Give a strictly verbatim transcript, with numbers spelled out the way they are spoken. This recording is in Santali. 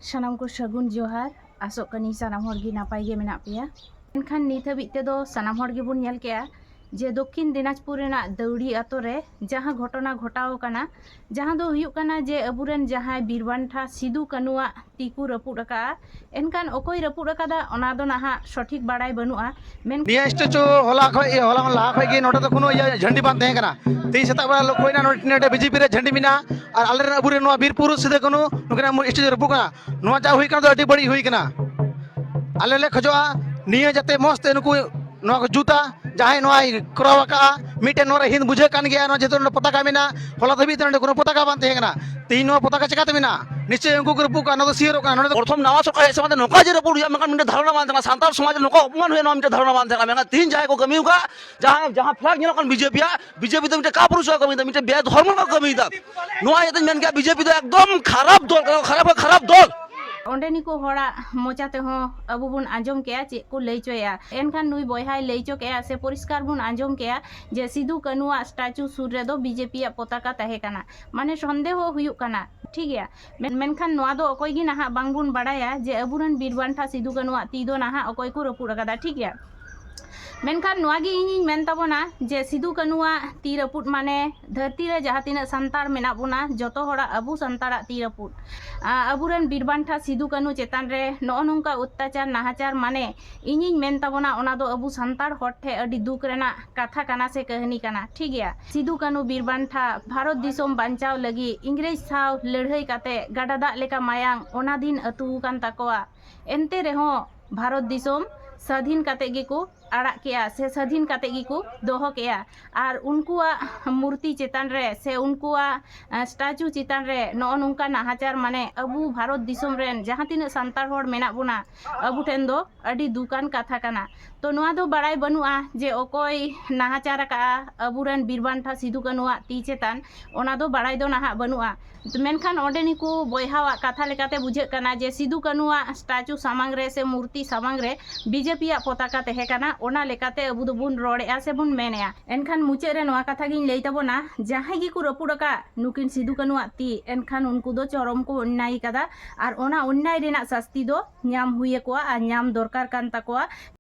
ᱥᱟᱱᱟᱢ ᱠᱚ ᱥᱟᱹᱜᱩᱱ ᱡᱚᱦᱟᱨ᱾ ᱟᱥᱚᱜ ᱠᱟᱹᱱᱟᱹᱧ ᱥᱟᱱᱟᱢ ᱦᱚᱲ ᱜᱮ ᱱᱟᱯᱟᱭ ᱜᱮ ᱢᱮᱱᱟᱜ ᱯᱮᱭᱟ᱾ ᱢᱮᱱᱠᱷᱟᱱ ᱱᱤᱛ ᱦᱟᱹᱵᱤᱡ ᱛᱮᱫᱚ ᱥᱟᱱᱟᱢ ᱦᱚᱲ ᱜᱮᱵᱚᱱ ᱧᱮᱞ ᱠᱮᱜᱼᱟ ᱡᱮ ᱫᱚᱠᱠᱷᱤᱱ ᱫᱤᱱᱟᱡᱽᱯᱩᱨ ᱨᱮᱱᱟᱜ ᱫᱟᱹᱣᱲᱤ ᱟᱛᱳ ᱨᱮ ᱡᱟᱦᱟᱸ ᱜᱷᱚᱴᱚᱱᱟ ᱜᱷᱚᱴᱟᱣ ᱟᱠᱟᱱᱟ, ᱡᱟᱦᱟᱸ ᱫᱚ ᱦᱩᱭᱩᱜ ᱠᱟᱱᱟ ᱡᱮ ᱟᱵᱚᱨᱮᱱ ᱡᱟᱦᱟᱸᱭ ᱵᱤᱨ ᱵᱟᱱᱴᱟ ᱥᱤᱫᱩ ᱠᱟᱹᱱᱩᱣᱟᱜ ᱛᱤ ᱠᱚ ᱨᱟᱹᱯᱩᱫ ᱟᱠᱟᱜᱼᱟ᱾ ᱮᱱᱠᱷᱟᱱ ᱚᱠᱚᱭ ᱨᱟᱹᱯᱩᱫ ᱟᱠᱟᱫᱟ, ᱚᱱᱟ ᱫᱚ ᱱᱟᱦᱟᱜ ᱥᱚᱴᱷᱤᱠ ᱵᱟᱲᱟᱭ ᱵᱟᱹᱱᱩᱜᱼᱟ᱾ ᱢᱮᱱ- ᱱᱤᱭᱟᱹ ᱥᱴᱮᱪᱩ ᱦᱚᱞᱟ ᱠᱷᱚᱡ, ᱦᱚᱞᱟ ᱠᱷᱚᱱ ᱞᱟᱦᱟ ᱠᱷᱚᱡ ᱜᱮ ᱱᱚᱰᱮ ᱫᱚ ᱠᱳᱱᱳ ᱤᱭᱟᱹ ᱡᱷᱟᱹᱱᱰᱤ ᱵᱟᱝ ᱛᱟᱦᱮᱸ ᱠᱟᱱᱟ᱾ ᱛᱮᱦᱮᱧ ᱥᱮᱛᱟᱜ ᱵᱮᱲᱟ ᱞᱚᱠᱠᱷᱚᱭᱮᱱᱟ ᱱᱚᱰᱮ, ᱱᱚᱰᱮ ᱵᱤᱡᱮᱯᱤ ᱨᱮ ᱡᱷᱟᱹᱱᱰᱤ ᱢᱮᱱᱟᱜᱼᱟ, ᱟᱨ ᱟᱞᱮᱨᱮᱱ ᱟᱵᱚᱨᱮᱱ ᱱᱚᱣᱟ ᱵᱤᱨ ᱯᱩᱨᱩᱥ ᱥᱤᱫᱩ ᱠᱟᱹᱱᱩ ᱱᱩᱠᱤᱱᱟᱜ ᱢᱩ-, ᱥᱴᱮᱪᱩ ᱨᱟᱹᱯᱩᱫ ᱠᱟᱱᱟ᱾ ᱱᱚᱣᱟ ᱡᱟ ᱦᱩᱭ ᱠᱟᱱᱟ ᱫᱚ ᱟᱹᱰᱤ ᱵᱟᱹᱲᱤᱡ ᱦᱩᱭ ᱠᱟᱱᱟ᱾ ᱟᱞᱮ ᱞᱮ ᱠᱷᱚᱡᱚᱜᱼᱟ ᱱᱤᱭᱟᱹ ᱡᱟᱛᱮ ᱢᱚᱡᱽ ᱛᱮ ᱱᱩᱠᱩ ᱱᱚᱣᱟ ᱠᱚ ᱡᱩᱛᱟ, ᱡᱟᱦᱟᱸᱭ ᱱᱚᱣᱟᱭ ᱠᱚᱨᱟᱣ ᱟᱠᱟᱜᱼᱟ᱾ ᱢᱤᱫᱴᱮᱱ ᱱᱚᱣᱟ ᱨᱮ ᱦᱤᱱ ᱵᱩᱡᱷᱟᱹᱜ ᱠᱟᱱ ᱜᱮᱭᱟ, ᱱᱚᱣᱟ ᱡᱮᱦᱮᱛᱩ ᱱᱚᱰᱮ ᱯᱚᱛᱟᱠᱟ ᱢᱮᱱᱟᱜᱼᱟ, ᱦᱚᱞᱟ ᱫᱷᱟᱹᱵᱤᱡ ᱛᱮ ᱱᱚᱰᱮ ᱠᱳᱱᱳ ᱯᱚᱛᱟᱠᱟ ᱵᱟᱝ ᱛᱟᱦᱮᱸ ᱠᱟᱱᱟ᱾ ᱛᱮᱦᱮᱧ ᱱᱚᱣᱟ ᱯᱚᱛᱟᱠᱟ ᱪᱮᱠᱟᱛᱮ ᱢᱮᱱᱟᱜᱼᱟ? ᱱᱤᱥᱪᱚᱭ ᱩᱱᱠᱩ ᱠᱚ ᱨᱟᱹᱯᱩᱫ ᱠᱟᱜᱼᱟ, ᱱᱚᱣᱟ ᱫᱚ ᱥᱤᱭᱟᱹᱨᱚᱜ ᱠᱟᱱᱟ᱾ ᱱᱚᱰᱮ ᱯᱨᱚᱛᱷᱚᱢ ᱱᱟᱣᱟ ᱥᱚᱨᱠᱟᱨ ᱦᱮᱡ ᱥᱚᱢᱚᱭ ᱫᱚ ᱱᱚᱝᱠᱟ ᱡᱮ ᱨᱟᱹᱯᱩᱫ ᱦᱩᱭᱩᱜᱼᱟ, ᱢᱮᱱᱠᱷᱟᱱ ᱢᱤᱫᱴᱮᱱ ᱫᱷᱟᱨᱚᱱᱟ ᱵᱟᱝ ᱛᱟᱦᱮᱸ ᱠᱟᱱᱟ᱾ ᱥᱟᱱᱛᱟᱲ ᱥᱚᱢᱟᱡᱽ ᱨᱮ ᱱᱚᱝᱠᱟ ᱚᱯᱚᱢᱟᱱ ᱦᱩᱭᱩᱜᱼᱟ, ᱱᱚᱣᱟ ᱢᱤᱫᱴᱮᱱ ᱫᱷᱟᱨᱚᱱᱟ ᱵᱟᱝ ᱛᱟᱦᱮᱸ ᱠᱟᱱᱟ᱾ ᱢᱮᱱᱠᱷᱟᱱ ᱛᱮᱦᱮᱧ ᱡᱟᱦᱟᱸᱭ ᱠᱚ ᱠᱟᱹᱢᱤ ᱟᱠᱟᱫ, ᱡᱟᱦᱟᱸ, ᱡᱟᱦᱟᱸ flag ᱧᱮᱞᱚᱜ ᱠᱟᱱ ᱵᱤᱡᱮᱯᱤᱭᱟᱜ, ᱵᱤᱡᱮᱯᱤ ᱫᱚ ᱢᱤᱫᱴᱮᱱ ᱠᱟᱯᱩᱨᱩᱥ ᱠᱚ ᱠᱟᱹᱢᱤᱭᱮᱫᱟ, ᱢᱤᱫᱴᱮᱱ ᱵᱮᱫᱷᱚᱨᱢᱚ ᱠᱚ ᱠᱟᱹᱢᱤᱭᱮᱫᱟ᱾ ᱱᱚᱣᱟ ᱤᱭᱟᱹᱛᱮᱧ ᱢᱮᱱ ᱠᱮᱭᱟ, ᱵᱤᱡᱮᱯᱤ ᱫᱚ ᱮᱠᱫᱚᱢ ᱠᱷᱟᱨᱟᱯ ᱫᱚᱞ ᱠᱟᱱᱟ, ᱠᱷᱟᱨᱟᱯ ᱠᱷᱚᱱ ᱠᱷᱟᱨᱟᱯ ᱫᱚᱞ᱾ ᱚᱸᱰᱮᱱᱤᱡ ᱠᱚ ᱦᱚᱲᱟᱜ ᱢᱚᱪᱟ ᱛᱮᱦᱚᱸ ᱟᱵᱚ ᱵᱚᱱ ᱟᱸᱡᱚᱢ ᱠᱮᱭᱟ ᱪᱮᱫ ᱠᱚ ᱞᱟᱹᱭ ᱦᱚᱪᱚᱭᱟ᱾ ᱮᱱᱠᱷᱟᱱ ᱱᱩᱭ ᱵᱚᱭᱦᱟᱭ ᱞᱟᱹᱭ ᱦᱚᱪᱚ ᱠᱮᱜᱼᱟ ᱥᱮ ᱯᱚᱨᱤᱥᱠᱟᱨ ᱵᱚᱱ ᱟᱸᱡᱚᱢ ᱠᱮᱜᱼᱟ ᱡᱮ ᱥᱤᱫᱩ ᱠᱟᱹᱱᱩᱣᱟᱜ ᱥᱴᱟᱪᱩ ᱥᱩᱨ ᱨᱮᱫᱚ ᱵᱤᱡᱮᱯᱤᱭᱟᱜ ᱯᱚᱛᱟᱠᱟ ᱛᱟᱦᱮᱸ ᱠᱟᱱᱟ᱾ ᱢᱟᱱᱮ ᱥᱚᱱᱫᱮᱦᱚ ᱦᱩᱭᱩᱜ ᱠᱟᱱᱟ, ᱴᱷᱤᱠ ᱜᱮᱭᱟ᱾ ᱢᱮᱱ-, ᱢᱮᱱᱠᱷᱟᱱ ᱱᱚᱣᱟ ᱫᱚ ᱚᱠᱚᱭ ᱜᱮ ᱱᱟᱦᱟᱜ ᱵᱟᱝᱵᱚᱱ ᱵᱟᱲᱟᱭᱟ ᱡᱮ ᱟᱵᱚᱨᱮᱱ ᱵᱤᱨ ᱵᱟᱱᱴᱟ ᱥᱤᱫᱩ ᱠᱟᱹᱱᱩᱣᱟᱜ ᱛᱤ ᱫᱚ ᱱᱟᱦᱟᱜ ᱚᱠᱚᱭ ᱠᱚ ᱨᱟᱹᱯᱩᱫ ᱟᱠᱟᱫᱟ, ᱴᱷᱤᱠ ᱜᱮᱭᱟ᱾ ᱢᱮᱱᱠᱷᱟᱱ ᱱᱚᱣᱟ ᱜᱮ ᱤᱧᱤᱧ ᱢᱮᱱ ᱛᱟᱵᱚᱱᱟ ᱡᱮ ᱥᱤᱫᱩ ᱠᱟᱹᱱᱩᱣᱟᱜ ᱛᱤ ᱨᱟᱹᱯᱩᱫ ᱢᱟᱱᱮ ᱫᱷᱟᱹᱨᱛᱤ ᱨᱮ ᱡᱟᱦᱟᱸ ᱛᱤᱱᱟᱹᱜ ᱥᱟᱱᱛᱟᱲ ᱢᱮᱱᱟᱜ ᱵᱚᱱᱟ, ᱡᱚᱛᱚ ᱦᱚᱲᱟᱜ, ᱟᱵᱚ ᱥᱟᱱᱛᱟᱲᱟᱜ ᱛᱤ ᱨᱟᱹᱯᱩᱫ᱾ ᱟ, ᱟᱵᱚᱨᱮᱱ ᱵᱤᱨ ᱵᱟᱱᱴᱟ ᱥᱤᱫᱩ ᱠᱟᱹᱱᱩ ᱪᱮᱛᱟᱱ ᱨᱮ ᱱᱚᱜᱼᱚ ᱱᱚᱝᱠᱟ ᱚᱛᱛᱟᱪᱟᱨ, ᱱᱟᱦᱟᱪᱟᱨ ᱢᱟᱱᱮ ᱤᱧᱤᱧ ᱢᱮᱱ ᱛᱟᱵᱚᱱᱟ, ᱚᱱᱟ ᱫᱚ ᱟᱵᱚ ᱥᱟᱱᱛᱟᱲ ᱦᱚᱲ ᱴᱷᱮᱱ ᱟᱹᱰᱤ ᱫᱩᱠ ᱨᱮᱱᱟᱜ ᱠᱟᱛᱷᱟ ᱠᱟᱱᱟ ᱥᱮ ᱠᱟᱹᱦᱱᱤ ᱠᱟᱱᱟ, ᱴᱷᱤᱠ ᱜᱮᱭᱟ᱾ ᱥᱤᱫᱩ ᱠᱟᱹᱱᱩ ᱵᱤᱨ ᱵᱟᱱᱴᱟ ᱵᱷᱟᱨᱚᱛ ᱫᱤᱥᱚᱢ ᱵᱟᱧᱪᱟᱣ ᱞᱟᱹᱜᱤᱫ ᱤᱝᱨᱮᱡᱽ ᱥᱟᱶ ᱞᱟᱹᱲᱦᱟᱹᱭ ᱠᱟᱛᱮ ᱜᱟᱰᱟ ᱫᱟᱜ ᱞᱮᱠᱟ ᱢᱟᱭᱟᱝ ᱚᱱᱟ ᱫᱤᱱ ᱟᱹᱛᱩ ᱟᱠᱟᱱ ᱛᱟᱠᱚᱣᱟ᱾ ᱮᱱᱛᱮ ᱨᱮᱦᱚᱸ ᱵᱷᱟᱨᱚᱛ ᱫᱤᱥᱚᱢ ᱥᱟᱹᱫᱷᱤᱱ ᱠᱟᱛᱮ ᱜᱮᱠᱚ ᱟᱲᱟᱜ ᱠᱮᱜᱼᱟ ᱥᱮ ᱥᱟᱹᱫᱷᱤᱱ ᱠᱟᱛᱮ ᱜᱮᱠᱚ ᱫᱚᱦᱚ ᱠᱮᱜᱼᱟ᱾ ᱟᱨ ᱩᱱᱠᱩᱣᱟᱜ ᱢᱩᱨᱛᱤ ᱪᱮᱛᱟᱱ ᱨᱮ ᱥᱮ ᱩᱱᱠᱩᱣᱟᱜ, ᱮ, ᱥᱴᱟᱪᱩ ᱪᱮᱛᱟᱱ ᱨᱮ ᱱᱚᱜᱼᱚ ᱱᱚᱝᱠᱟ ᱱᱟᱦᱟᱪᱟᱨ, ᱢᱟᱱᱮ ᱟᱵᱚ ᱵᱷᱟᱨᱚᱛ ᱫᱤᱥᱚᱢ ᱨᱮᱱ ᱡᱟᱦᱟᱸ ᱛᱤᱱᱟᱹᱜ ᱥᱟᱱᱛᱟᱲ ᱦᱚᱲ ᱢᱮᱱᱟᱜ ᱵᱚᱱᱟ, ᱟᱵᱚ ᱴᱷᱮᱱ ᱫᱚ ᱟᱹᱰᱤ ᱫᱩᱠᱟᱱ ᱠᱟᱛᱷᱟ ᱠᱟᱱᱟ᱾ ᱛᱚ ᱱᱚᱣᱟ ᱫᱚ ᱵᱟᱲᱟᱭ ᱵᱟᱹᱱᱩᱜᱼᱟ ᱡᱮ ᱚᱠᱚᱭ ᱱᱟᱦᱟᱪᱟᱨ ᱟᱠᱟᱜᱼᱟ ᱟᱵᱚᱨᱮᱱ ᱵᱤᱨ ᱵᱟᱱᱴᱟ ᱥᱤᱫᱩ ᱠᱟᱹᱱᱩᱣᱟᱜ ᱛᱤ ᱪᱮᱛᱟᱱ, ᱚᱱᱟ ᱫᱚ ᱵᱟᱲᱟᱭ ᱫᱚ ᱱᱟᱦᱟᱜ ᱵᱟᱹᱱᱩᱜᱼᱟ᱾ ᱢᱮᱱᱠᱷᱟᱱ ᱚᱸᱰᱮᱱᱤᱡ ᱠᱚ ᱵᱚᱭᱦᱟᱣᱟᱜ ᱠᱟᱛᱷᱟ ᱞᱮᱠᱟᱛᱮ ᱵᱩᱡᱷᱟᱹᱜ ᱠᱟᱱᱟ ᱡᱮ ᱥᱤᱫᱩ ᱠᱟᱹᱱᱩᱣᱟᱜ ᱥᱴᱟᱪᱩ ᱥᱟᱢᱟᱝ ᱨᱮ ᱥᱮ ᱢᱩᱨᱛᱤ ᱥᱟᱢᱟᱝ ᱨᱮ ᱵᱤᱡᱮᱯᱤᱭᱟᱜ ᱯᱚᱛᱟᱠᱟ ᱛᱟᱦᱮᱸ ᱠᱟᱱᱟ, ᱚᱱᱟ ᱞᱮᱠᱟᱛᱮ ᱟᱵᱚ ᱫᱚᱵᱚᱱ ᱨᱚᱲᱮᱫᱼᱟ ᱥᱮ ᱵᱚᱱ ᱢᱮᱱᱮᱫᱼᱟ᱾ ᱮᱱᱠᱷᱟᱱ ᱢᱩᱪᱟᱹᱫ ᱨᱮ ᱱᱚᱣᱟ ᱠᱟᱛᱷᱟ ᱜᱤᱧ ᱞᱟᱹᱭ ᱛᱟᱵᱚᱱᱟ, ᱡᱟᱦᱟᱸᱭ ᱜᱮᱠᱚ ᱨᱟᱹᱯᱩᱫ ᱟᱠᱟᱫ ᱱᱩᱠᱤᱱ ᱥᱤᱫᱩ ᱠᱟᱹᱱᱩᱣᱟᱜ ᱛᱤ, ᱮᱱᱠᱷᱟᱱ ᱩᱱᱠᱩ ᱫᱚ ᱪᱚᱨᱚᱢ ᱠᱚ ᱚᱱᱱᱟᱭ ᱠᱟᱫᱟ᱾ ᱟᱨ ᱚᱱᱟ ᱚᱱᱱᱟᱭ ᱨᱮᱱᱟᱜ ᱥᱟᱥᱛᱤ ᱫᱚ ᱧᱟᱢ ᱦᱩᱭ ᱟᱠᱚᱣᱟ ᱟᱨ ᱧᱟᱢ ᱫᱚᱨᱠᱟᱨ ᱠᱟᱱ ᱛᱟᱠᱚᱣᱟ᱾